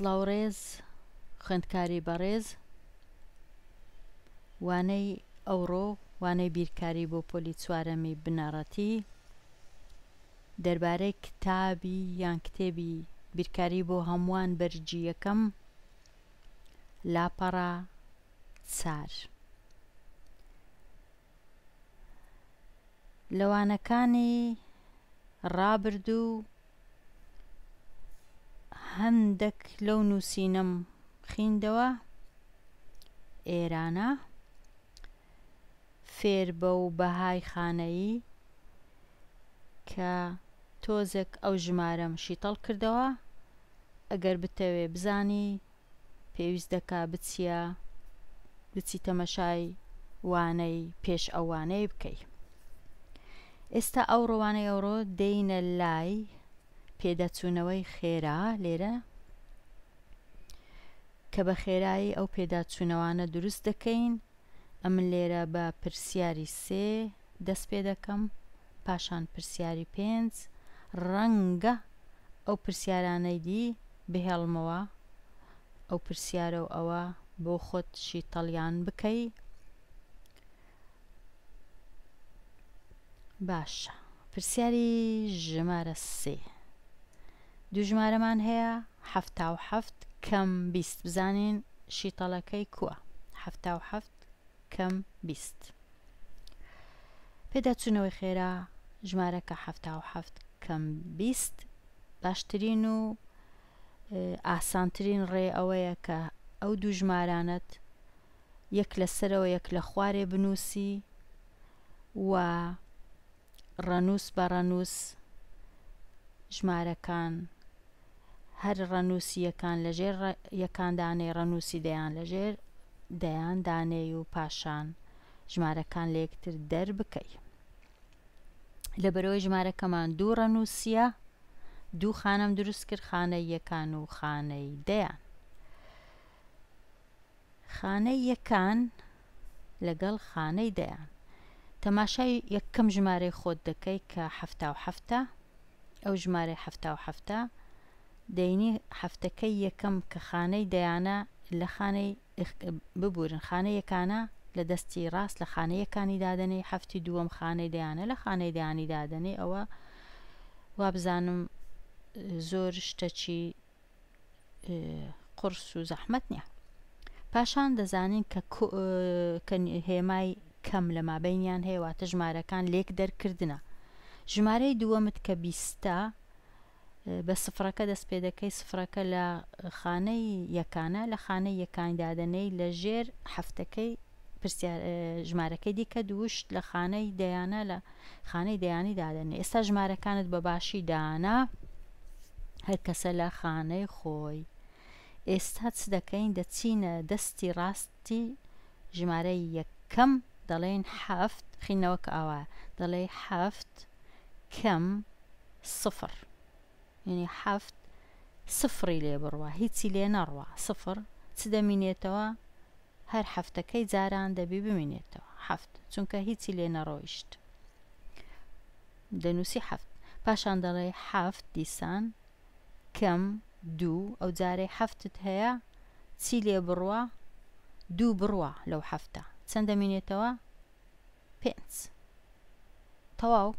سڵاو ڕێز خوێندکاری بەڕێز وانەی ئەوڕۆ وانەی بیرکاری بۆ پۆلی چوارەمی بنەڕەتی دەربارەی کتابی یان کتێبی بیرکاری بۆ هەمووان بەرگی یەکەم لاپەڕە چار لە وانەکانی ڕابردوو هەندەک لەو نووسینەم خیندەوە ئێرانە فێربە و بەهای خانەیی کە تۆزێک ئەو ژمارەم شیتەڵ کردەوە ئەگەر بتەوێ بزانی پێویست دەکا بچیە بچی تەمەشای وانەی پێش ئەو وانەیە بکەی ئێستا ئەو ڕۆوانەی ئەوڕۆ دێینە لای پێداچوونەوەی خێرا لێرە کە بە خێرایی ئەو پێداچوونەوانە دروست دەکەین ئەمن لێرە بە پرسیاری سێ دەست پێ دەکەم پاشان پرسیاری پێنج ڕەنگە ئەو پرسیارانەی دی بهێڵمەوە ئەو پرسیارە و ئەوە بۆ خۆت شیتەڵیان بکەی باشە پرسیاری ژمارە سێ دوو ژمارەمان هەیە 77 کەم 20 بزانین شیتەڵەکەی کووە 77 کەم 20 پێداچوونەوەی خێرا ژمارەکە 77 کەم 20 باشترین و ئاسانترین ڕێ ئەوەیە کە ئەو دوو ژمارانەت یەک لە سەرەوە یەک لە خوارێ بنووسی و ڕەنووس بە ڕەنووس ژمارەکان هەر ڕەنووسی یەکان لە ژێر یەکان دانێی ڕەنووسی دەیان لە ژێر دەیان دانێی و پاشان ژمارەکان لە یەکتر دەربکەی. لەبەرئەوەی ژمارەکەمان دوو ڕەنووسییە دوو خانەم دروست کرد خانەی یەکان و خانەی دەیان. خانەی یەکان لەگەڵ خانەی دەیان. تەماشای یەکەم ژمارەی خۆت دەکەی کە حەفتا و حەفتە ئەو ژمارەی حەفتا و حەفتە دەینی حەفتەکەی یەکەم کە خانەی دەیانە لە خانەی ببورن خانە یەکانە لە دەستی ڕاست لە خانە یەکانی دادەنێی حەفتی دووەم خانەی دەیانە لە خانەی دەیانی دادەنێی ئەوە وابزانم زۆر شتەکی قورس و زەحمەت نییە پاشان دەزانین کە کە هێمای کەم لە مابینیان هەیە واتە ژمارەکان لێک دەرکردنە ژمارەی دووەمت کە بیستە بە سفرەکە دەست پێ دەکەی سفرەکە لە خانەی یەکانە لە خانەی یەکانی دادەنێی لە ژێر حەفتەکەی پرسیار ژمارەکەی دیکە دووشت لە خانەی دەیانە لە خانەی دەیانی دادەنێ ئێستا ژمارەکانت بە باشی دانا هەر کەسە لە خانەی خۆی ئێستا چ دەکەین دەچینە دەستی ڕاستی ژمارەی یەکەم دەڵێین حەفت خینەوە کە ئاوایە دەڵێی حەفت کەم سفر یعنی حەفت سفری لێ بڕوا هیچی لێ نەڕوا سفر چ دەمینێتەوە هەر حەفتەکەی جاران دەبی بمینێتەوە حەفت چونکە هیچی لێ نەڕۆیشت دەنووسی حەفت پاشان دەڵێ حەفت دیسان کەم دوو ئەو جارەی حەفتت هەیە چی لێ بڕوا دوو بڕوا لەو حەفتە چەند دەمینێتەوە پێنج تەواو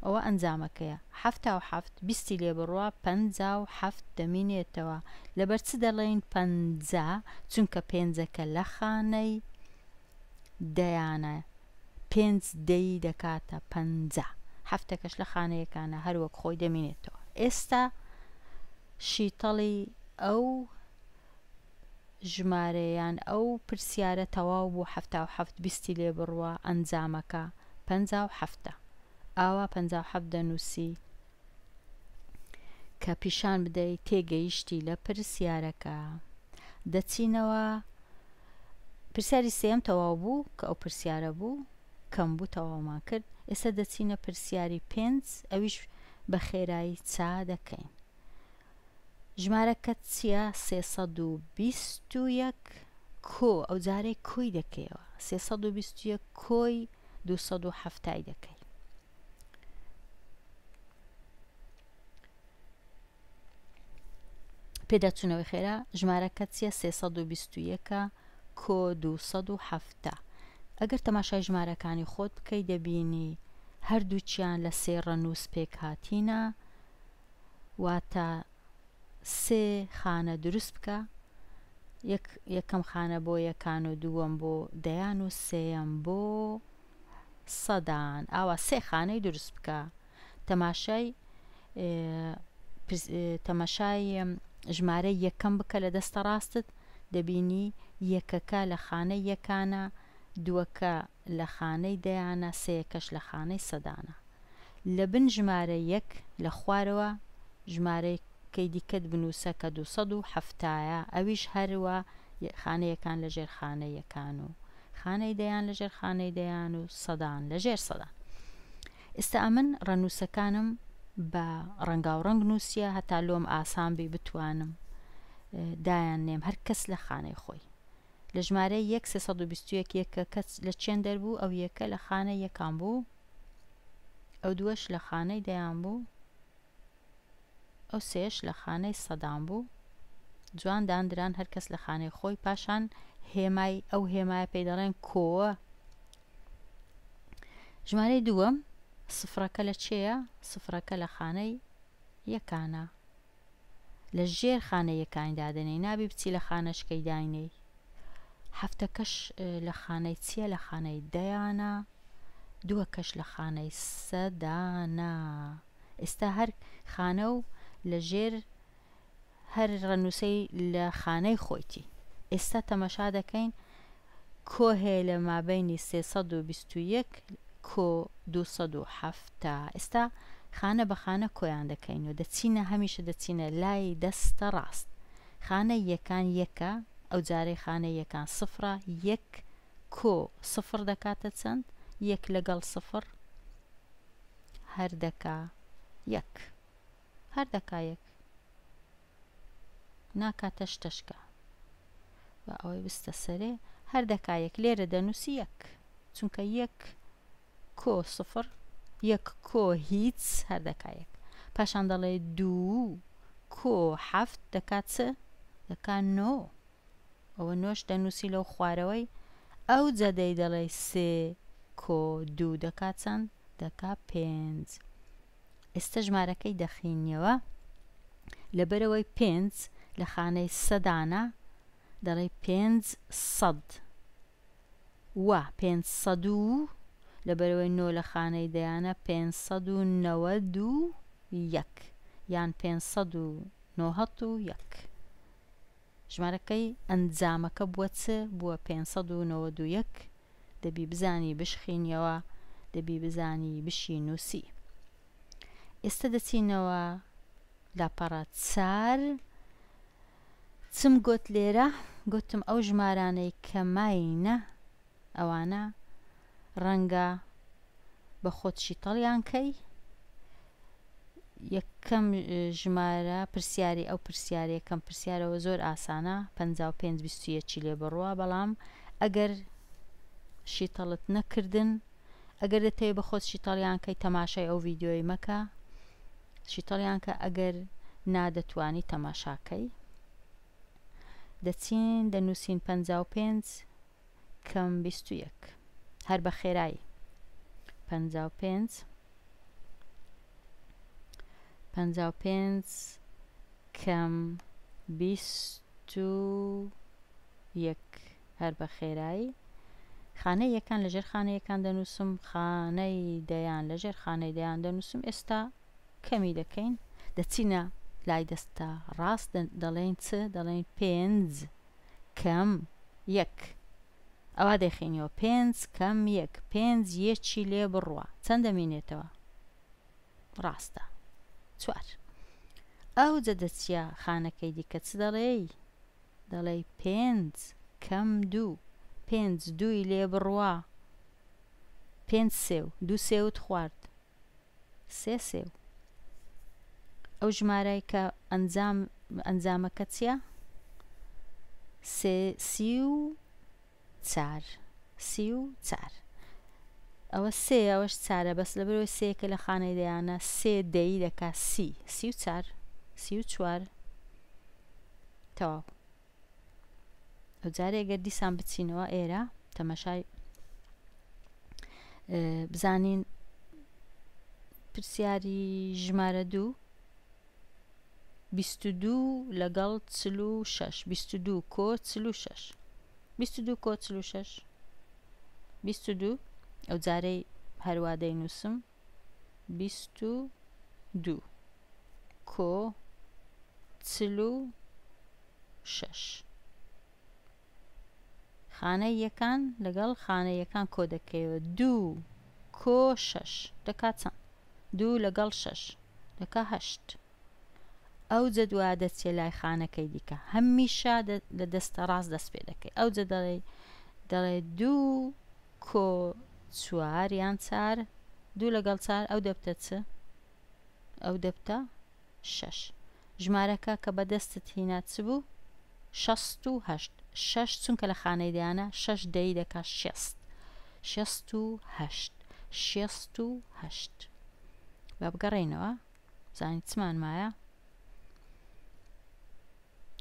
ئەوە ئەنجامەکەیە 77 بیستی لێ بڕوا 57 دەمینێتەوە لەبەر چ دەڵێین پەنجا چونکە پێنجەکە لە خانەی دەیانە پێنج دەی دەکاتە پەنجا حەفتەکەش لە خانەیەکانە هەر وەک خۆی دەمینێتەوە ئێستا شیتەڵی ئەو ژمارەیە یان ئەو پرسیارە تەواو بوو 77 بیستی لێ بڕوا ئەنجامەکە 57ە ئاوا 57 دەنووسی کە پیشان بدەی تێگەیشتی لە پرسیارەکە دەچینەوە پرسیاری سێیەم تەواو بوو کە ئەو پرسیارە بوو کەم بوو تەواومان کرد ئێستا دەچینە پرسیاری پێنج ئەویش بە خێرایی چا دەکەین ژمارەکە چییە 321 کۆ ئەو جارەی کۆی دەکەیەوە 321 کۆی 270 دەکەی پێداچوونەوەی خێرا، ژمارەکە چیە؟ 321 ە کۆ 270. ئەگەر تەماشای ژمارەکانی خۆت بکەی دەبینی هەردووکیان لە سێ ڕەنووس پێکهاتینە، واتە سێ خانە دروست بکە، یەک یەکەم خانە بۆ یەکان و دووەم بۆ دەیان و سێیەم بۆ سەدان، ئاوا سێ خانەی دروست بکە. تەماشای تەماشای ژمارەی یەکەم بکە لە دەستە ڕاستت دەبینی یەکەکە لە خانەی یەکانە دووەکە لە خانەی دەیانە سێیەکەش لە خانەی سەدانە لە بن ژمارە یەک لە خوارەوە ژمارەکەی دیکەت بنووسە کە 270یە ئەویش هەروا خانە یەکان لە ژێر خانە یەکان و خانەی دەیان لە ژێر خانەی دەیان و سەدان لە ژێر سەدان. ئێستا ئەمن ڕەنووسەکانم بە ڕەنگاوڕەنگ نووسیە هەتا لۆم ئاسان بی بتوانم دایان نێم هەر کەس لە خانەی خۆی. لە ژمارەی یەک 321 یەکەکە لە چێن دەربوو ئەو یەکە لە خانەی یەکان بوو ئەو دووەش لە خانەی دەیان بوو ئەو سێش لە خانەی سەدان بوو جوان داندران هەر کەس لە خانەی خۆی پاشان هێمای ئەو هێمایە پێی دەڵێن کۆوە ژمارەی دووەم سفرەکە لە چێیە؟ سفرەکە لە خانەی یەکانە لە ژێر خانە یەکانی دادەنێی نابی بچی لە خانەشکەی داینێی هەفتەکەش لە خانەی چییە لە خانەی دەیانە دووەکەش لە خانەی سەدانە ئێستا هەر خانە و لە ژێر هەر ڕەنووسەی لە خانەی خۆیتی. ئێستا تەمەشا دەکەین کۆ هەیە لە مابەینی 321 کۆ 270. ئێستا خانە بە خانە کۆیان دەکەین و دەچینە هەمیشە دەچینە لای دەستە ڕاست. خانەی یەکان یەکە، ئەو جارەی خانەی یەکان سفرە، یەک کۆ سفر دەکاتە چەند؟ یەک لەگەڵ سفر هەر دەکا یەک. هەر دەکا یەک ناکا تەش تەشکا با ئەوەی بستە سەرێ هەر دەکا یەک لێرە دەنووسی یەک چونکە یەک کۆ سفر یەک کۆ هیچ هەر دەکا یەک پاشان دەڵێ دوو کۆ حەفت دەکا چ دەکا نۆ ئەوە نۆش دەنووسی لەو خوارەوەی ئەو جەدەی دەڵێ سێ کۆ دوو دەکا چەند دەکا پێنج ئێستا ژمارەکەی دەخینیەوە لەبەرئەوەی پێنج لە خانەی سەدانە دەڵێی 500 و 500 و لەبەرئەوەی نۆ لە خانەی دەیانە 591 یان 591 ژمارەکەی ئەنجامەکە بووە چ بووە 591 دەبی بزانی بشخینیەوە دەبی بزانی بشی نوسی ئێستا دەچینەوە لاپەڕە چار چم گۆت لێرە گۆتم ئەو ژمارانەی کە ماینە ئەوانە ڕەنگە بە خۆت شیتەڵیان کەی یەکەم ژمارە پرسیاری ئەو پرسیارە یەکەم پرسیارەوە زۆر ئاسانە 55 21 لێ بڕوا بەڵام ئەگەر شیتەڵت نەکردن ئەگەر دەتەوێت بە خۆت شیتەڵیان کەی تەماشای ئەو ڤیدیۆی مەکە شیتەڵیان کە ئەگەر نادەتوانی تەماشاکەی دەچین دەنووسین 55 کەم 21 هەر بە خێرایی 55 55 کەم 21 هەر بە خێرایی خانەی یەکان لە ژێر خانە یەکان دەنووسم خانەی دەیان لە ژێر خانەی دەیان دەنووسم ئێستا کەمی دەکەین دەچینە لای دەستە ڕاست دەڵێین چ دەڵێین پێنج کەم یەک ئەوا دەیخەینەوە پێنج کەم یەک پێنج یەکی لێ بڕوا چەند دەمینێتەوە ڕاستە چوار ئەوجە دەچیە خانەکەی دیکە چ دەڵێی دەڵێی پێنج کەم دوو پێنج دووی لێ بڕوا پێنج سێو دوو سێوت خوارد سێ سێو ئەو ژمارەی کە ئەنجام ئەنجامەکە چییە؟ سێ 34 34 ئەوە سێ ئەوەش چارە بەس لەبەرەوەی سێکە لە خانەی دەیانە سێ دەی دەکا سی 34 34. تەواو ئەو جارێ گەر دیسان بچینەوە ئێرە تەمەشای بزانین پرسیاری ژمارە دوو 22 لەگەڵ 46 22 کۆ 46 22 کۆ 46 22 ئەو جارەی هەروا دەینووسم 22 کۆ 46 خانەی یەکان لەگەڵ خانە یەکان کۆ دەکەیەوە دوو کۆ شەش دەکا چەند؟ دوو لەگەڵ شەش دەکا هەشت ئەوجە دوا دەچێ لای خانەکەی دیکە هەمیشە لە دەستە ڕاست دەست پێ دەکەی ئەوجە دەڵێ دەڵێ دوو کۆ چوار یان چار دوو لەگەڵ چار ئەو دەبتە چ ئەو دەبتە شەش. ژمارەکە کە بە دەستت هینا چ بوو؟ 68. شەش چونکە لە خانەی دەیانە، شەش دەی دەکا شێست. 68. 68. با بگەڕێینەوە بزانین چمان مایە.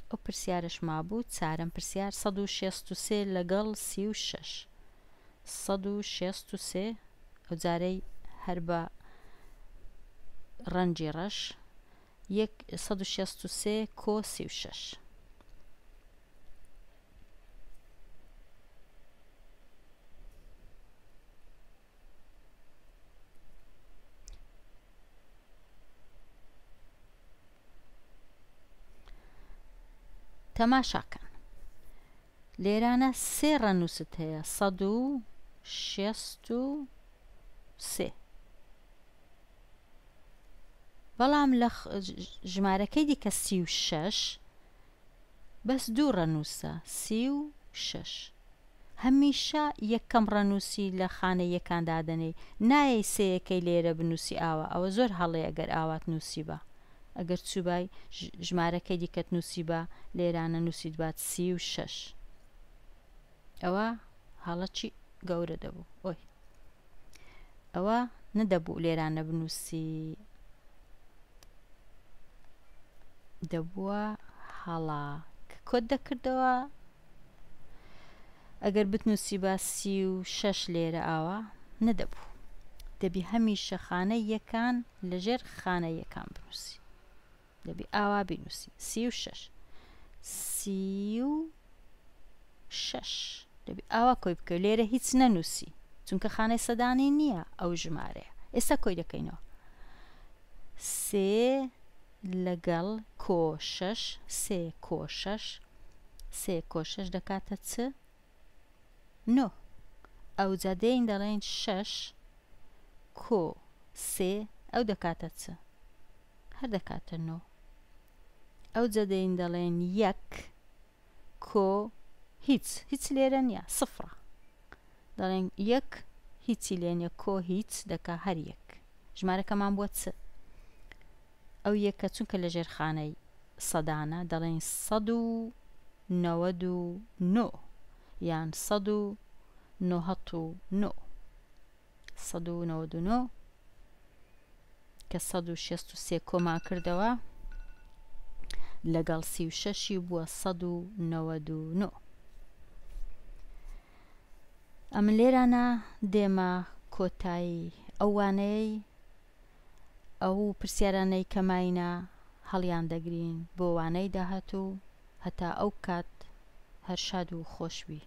ئەو پرسیارەش مابوو، چارەم پرسیار 163 لەگەڵ 36. 163 ئەو جارەی هەر بە ڕەنگی ڕەش یەک 163 کۆ 36. تەماشاکەن لێرانە سێ ڕەنووست هەیە 163 بەڵام لە ژمارەکەی دیکە 36 بەس دوو ڕەنووسە 36 هەمیشە یەکەم ڕەنووسی لە خانەی یەکان دادەنێی نایەی سێیەکەی لێرە بنووسی ئاوا ئەوە زۆر هەڵەیە گەر ئاوات نووسیبا ئەگەر چووبای ژمارەکەی دیکەت نووسیبا لێرانە نووسیتبات 36 ئەوە هەڵەکی گەورە دەبوو ئۆی ئەوە نەدەبوو لێرانە بنووسی دەبووە هەڵە کە کۆت دەکردەوە ئەگەر بتنووسیبا 36 لێرە ئاوا نەدەبوو دەبی هەمیشە خانەی یەکان لەژێر خانە یەکان بنووسی دەبی ئاوا بینووسی 36 36 دەبی ئاوا کۆی بکەوی لێرە هیچ نەنووسی چونکە خانەی سەدانی نییە ئەو ژمارەیە ئێستا کۆی دەکەینەوە سێ لەگەڵ کۆ شەش سێ کۆ شەش سێ کۆ شەش دەکاتە چ؟ نۆ. ئەوجا دێین دەڵێین شەش کۆ سێ ئەو دەکاتە چ؟ هەر دەکاتە نۆ. ئەوجا دێین دەڵێین یەک کۆ هیچ هیچ لێرە نییە سفرە دەڵێن یەک هیچی لێ نییە کۆ هیچ دەکا هەر یەک ژمارەکەمان بووە چ ئەو یەکە چونکە لە ژێرخانەی سەدانە دەڵێین 199 یان 199 199 کە 163 کۆمان کردەوە لەگەڵ 36ی بووە 199 ئەمن لێرانە دێمە کۆتایی ئەو وانەیەی ئەو پرسیارانەی کە ماینە هەڵیان دەگرین بۆ وانەی داهاتوو هەتا ئەو کات هەر شاد و خۆش بی.